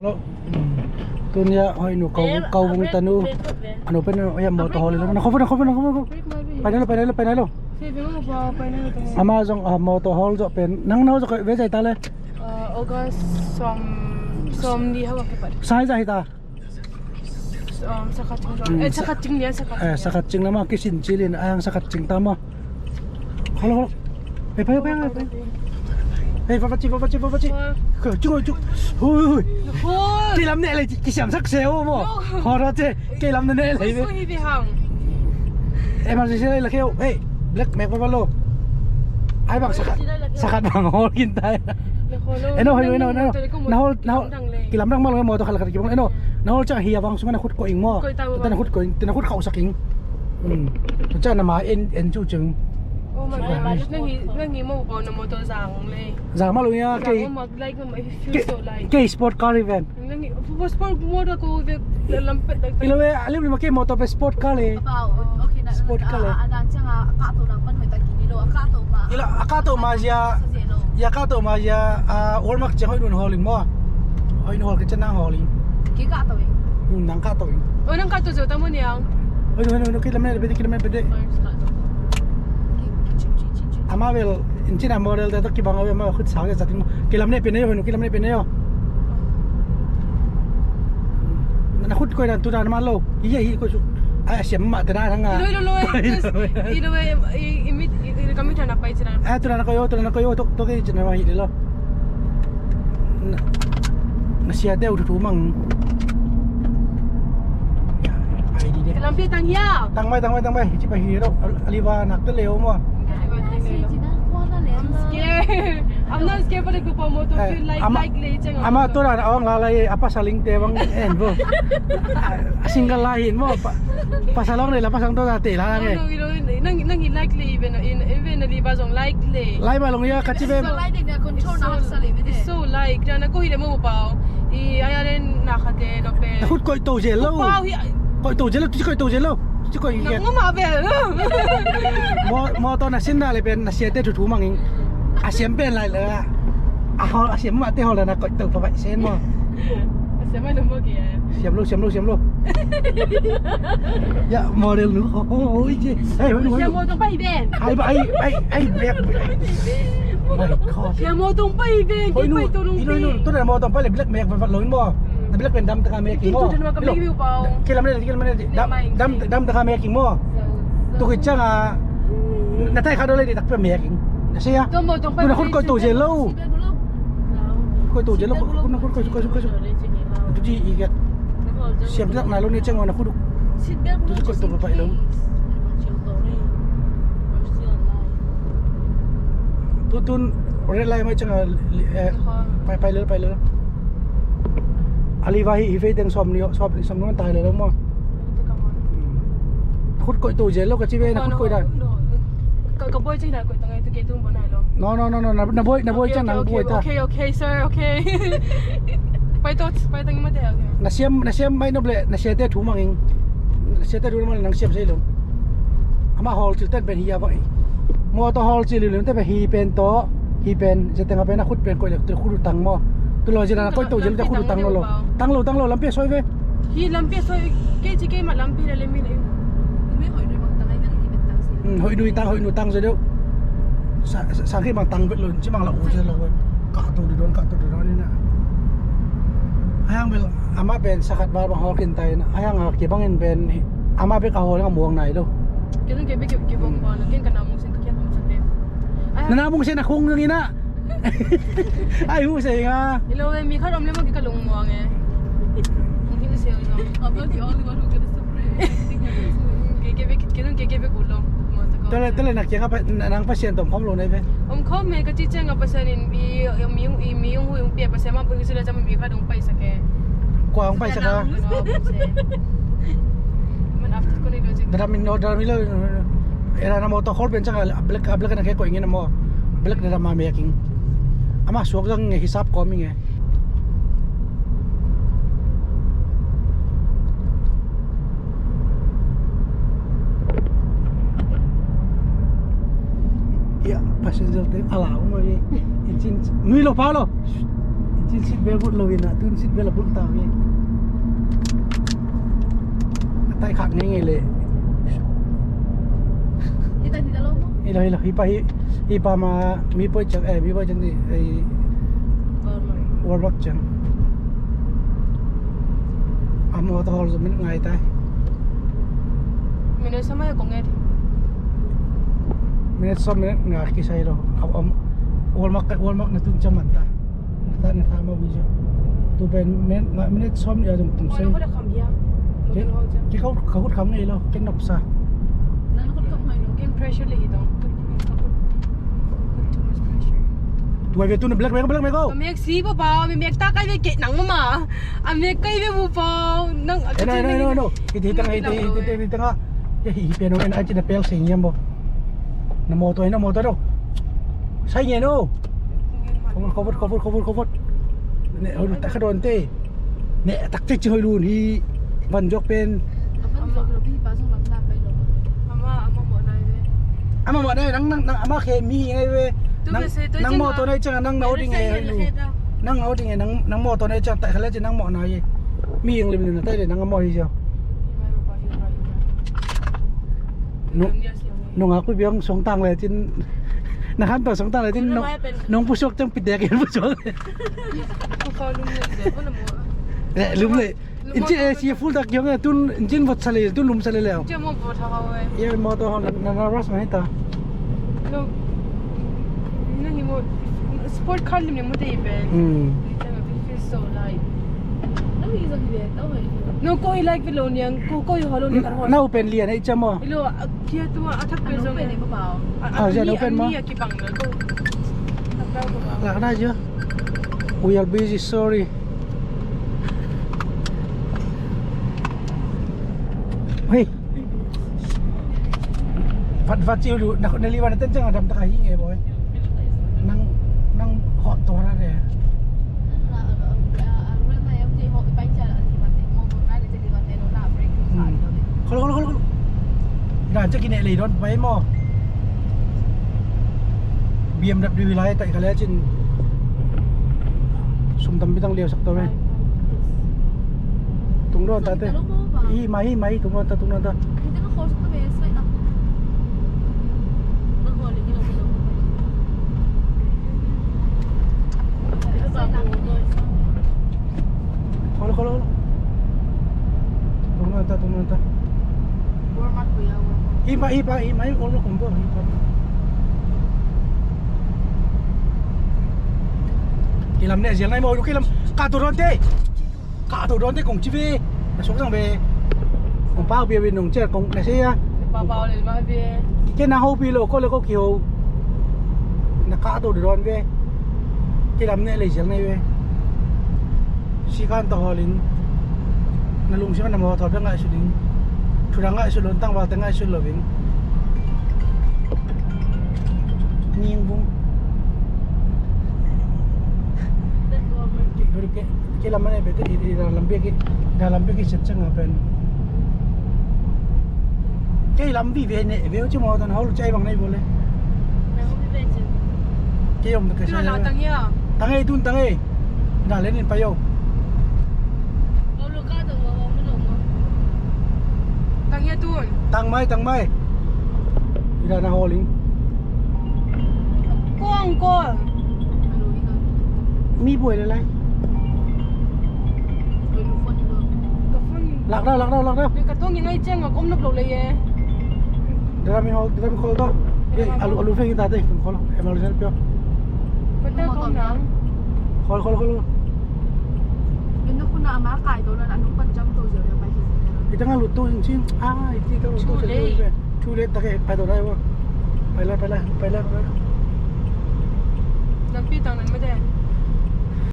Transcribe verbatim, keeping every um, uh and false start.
Hello. Tun hiah Hoih nu, Kau, Kau Vung tanu. Ano pen, hiah motor hawl lo. Na khop, na khop, na khop, na khop. Pai nai lo, pai nai lo, pai nai lo. Ama zong, ah, motor hawl zawh pen. Nang na hawl zawh kei ve zai ta le. Ah, August sawm, sawmnih hau a kipat. Sai zah hi ta. Um, sakhat cing, eh, sakhat cing lian, sakhat cing. Eh, sakhat cing na ma kisin cilin, ayang sakhat cing ta ma. Hello, hello. Hei, pai, pai, pai, pai. Hei, va, va, ci, va, va, ci, va, va, ci. Hei, ci, ci. Hui, hui. Hui. Kei lam ne le, kisiam sak se o mo. Ho ra ce, kei lam ne le. Hui, hui, hui, hang. Emergency le, le, kei o. Hei, black mek va, va lo. Ai bang sakhat, sakhat bang hol kin tai. Eno, hei, eno, eno. Na hol, na hol. Kilamdang ma lo, motor khat, khat kibang. Eno, na hol ciang hi a bang sung na khut ko ing mo. Tena khut ko ing, tena khut khauh sak ing. Hmm. Tua ciang na ma en, en cu cing. Oh my God, nang hi, nang hi mo, pau na motor zang le. Zang ma lo ia, kei, kei sport car event. Nang hi, sport motor ko ve, lam pet tak. Ilo ve, alim lima kei motor pe sport car le. Sport car le. Ila, a kahto ma zia, ia kahto ma zia, ah, Walmart ciang Hoih nun hauling mo. Hoih nun haul kei ciang nang hauling. Kei kahto ing. Hmm, nang kahto ing. Oh, nang kahto zo ta mo niang. Hoih nun, Hoih nun, Hoih nun, kei lam ne pede, kei lam ne pede. Ama bel, in cina model te to kibang a bel, ama khut sa ke zatin mo. Kei lam ne pede, Hoih nun, kei lam ne pede yo. Na khut koi dan tu dan ma lo. Iya hi koi su. Ai, siam ma te dan hang a. Ilo, ilo, ilo. Ilo, i, i, i, i, kami thana pai cina. Ai, tu dan koi yo, tu dan koi yo, to, to kei cina ma hi lo. Na, na siate uh thu mang. Ai, di de. Lampi tang hia. Tang mai, tang mai, tang mai. Ci pa hi lo. Aliva nak te leo mo. I'm scared. I'm not scared for the group of motor. Feel like, ama, like, lei ceng. Ama tu dan awang la lai, apa saling te bang en bo. A single lai hin mo. Pasal awang le la pasang to da te la nge. Nang, nang hi like le, even, even Aliva zong like le. Lai ba long ia ka ci ve. It's so like, na ko hi le mo pau. I, ai, ai, na khate no pe. Na khut koi to zel lo. Pau hi. Koi to zel lo, tu ci koi to zel lo. Tu ci koi nang nge. Mo ma ve. Mo, mo to na sin da le pen na siate thu thu mang ing. A siam pen lai le. A hol, a siam ma te hol na koi to pa bai sen mo. A siam ma no mo ke. Siam lo, siam lo, siam lo. Ya, model nu. Oh, oh, oh, oi, ci. Hei, hei, hei. Siam mo tong pai ben. Ai, ai, ai, ai, bek. My God. Siam mo tong pai ben. Oi, nu, pai to nung pi. Ino, ino, tu na mo tong pai le black mek vat vat lo mo. Na black pen dam taka mek mo. Kin tu na ka mek mo pau. Kilam ne, kilam ne. Dam, dam, dam taka mek mo. Tu ki chang a. Na tai kha do le di tak pe mek. Na sia. Tu na khut koi to zel lo. Koi to zel lo. Khut na khut koi, koi, koi, koi. Tu ci i ga. Siam tak na lo ni chang na khut. Tu ci koi to pa pai lo. Tutun red line mai chang a, eh, pai, pai le, pai le. Aliva hi, hi fei teng sawmnih, sawmnih, sawmnih tai le lo mo. Khut koi to zel lo ka ci ve na khut koi dan. Ka, ka boi ci na koi tang ai tu ke tung bo nai lo. No, no, no, no, na, na boi, na boi chang nang boi ta. Okay, okay, sir, okay. Pai to, pai tang i ma te, okay. Na siam, na siam mai nop le, na siate thu mang ing. Na siate thu mang nang siam sei lo. Ama hawl cil ten pen hi a vai. Motor hawl cil lim te pen hi pen to, hi pen, zia teng a pen a khut pen koi le, tu khut tang mo. Tu lo zia na koi to zia te khut tang lo lo. Tang lo, tang lo, lampi a soi ve. Hi lampi a soi, kei ci kei ma lampi le le mi le. Hmm, Hoih nui tang, Hoih nui tang zia deuh. Sa, sa, sa kei bang tang vet lo, ci bang la u zia lo. Ka to di don, ka to di don ni na. Ayang bel, ama pen sakhat bal bang hawl kin tai na. Ayang a kibang in pen, ama bek a hawl nga muang nai lo. Kei nung kei bek kei, kei bang bang lo, kei ka na mung sen ka kei bang sa te. Na na mung sen a khung nung ina. Ai hu se nga. Ilo e, mi khat om le ma ki ka lung muang e. Mung hi se nga. I'm not the only one who gets the break. Ke ke be, ke nung ke ke be ku lo. Tele, tele na kia ka pa, na, nang Pasian tom khom lo nei be. Om khom me ka ci ciang a Pasian in i, i mi, i mi ung hui ung pia Pasian ma pun ki sila cam mi khat ung pai sa ke. Kua ung pai sa ka. Man after ko ni lo cik. Dada min no, dada min lo. Era na motor hawl pen ciang a black, a black na ke ko ingin mo. Black na dama making. Ama suak zang nge hisap ko mi nge. Ya, passenger te ala mo ni. Incin nui lo pa lo. Cin seat belt bulh lo in ah, tun seat belt a bulh ta ve. A tai khak ngei ngei le. Hi ta, hi ta lo mo? Hi lo, hi lo, hi pa, hi, hi pa ma mi poi ciang, eh, mi poi ciang di, eh, Walmart. Walmart ciang. A mawtaw hawl zong minute nga tai. Minute sawm a kong et. Minute sawm, minute nga kisai lo. A, a, Walmart, Walmart na tun ciang man ta. Ta na ta ma wi jo. Tu pen minute nga, minute sawm nih a zong tung sei. Ken, ken ka khut, ka khut kham ngei lo, ken nopsa. Nang khut kham ngei lo, ken pressure le hi tong. Khut, khut, khut too much pressure. Tu ai ve tu na black, black, black, black, go. Mek si pa pa, mi mek ta kai ve ke nang ma. A mek kai ve mu pa. Nang a. Eh, no, no, no, no. Hiti, hiti tang, hiti, hiti, hiti tang a. Hiti, hiti piano en a cina pel sing yam bo. Na mawtaw, na mawtaw no. Sai nge no. Khawvut, khawvut, khawvut, khawvut, khawvut. Ne, hoih lun tak kha dawn te. Ne, tak cek ci hoih lun hi. Van jok pen. Ama, ama mawh nai, nang, nang, nang, ama khe mi hi ngai ve. Nang, nang mawtaw nai ciang, nang na hoih ding e, hoih lun. Nang na hoih ding e, nang, nang mawtaw nai ciang, tak kha le ci nang mawh nai e. Mi hing lim lim na tai le, nang a mawh hi ciang. Nung, nung a kui biang song tang le cin. Na khan tawh song tang le cin, nung, nung pusuak ciang pitek in pusuak. Eh, lum le. Inci, eh, si full tak yong, eh, tun, inci vot sa le, tun lum sa le leo. Inci mo vot ha ha, eh. Ye, mawtaw ha, na, na rush ma hita. No. Nang hi mo, sport car lim ni mo te ipen. Hmm. Little bit feels so light. No, ko hi like below niang, ko, ko hi hollow ni kan hollow. Na open lian, eh, icia mo. Ilo, a, kia tu, a thak pe zong. A, a, zia na open mo. Ni a kibang na ko. Lak na zia. We are busy, sorry. Hei. Vat, vat ci ulu, na, na liwan na ten ciang a dam tak a hi nge boy. Nang, nang hot to hana de. Hmm. Khol, khol, khol, khol. Dan ciang kine lei don pai mo. B M W lai tai ka le cin. Sum tampi tang liau sak to me. Tung don ta te. Hi mai, hi mai, tung don ta, tung don ta. Khol, khol, khol. Tung don ta, tung don ta. Hi mai, hi mai, hi mai, ol lo kombo, hi mai. Kilam ne zial nai mo, kilam. Ka tu don te. Ka to don te kong ci ve. Na sok sang ve. Kong pau bia ve nong cial kong na se a. Pau pau le ma ve. Ke na ho pi lo ko le ko ki ho. Na ka to don ve. Ke lam ne le jel ne ve. Si kan to holin. Na lung si na mo to da ngai su ding. Thu da ngai su lon tang wa te ngai su lo ving. Ning vung. Ke, ke, ke lam mane bete, i, i lam bia ki, i lam bia ki set chang a pen. Ke lam bi ve ne, ve u chi mo tan hol chai bang nei bole. Ke om ke sa. Tang ei tun tang ei. Da le nin pa yo. Tang ei tun. Tang mai, tang mai. Ida na holing. Kong, kong. Mi buai le lai. Lak dau, lak dau, lak dau. Ka tong ngai ciang a kom nop lo le ye. Dara mi hol, dara mi hol to. Ye, alu, alu fe kita te, hol. Emergency pio. Hol, hol, hol. Ita nga lutu hin chin. Ah, ita nga lutu. Too late. Too late, ta ke, pai to dai wa. Pai la, pai la, pai la, pai la. Lampi tang nan ma de.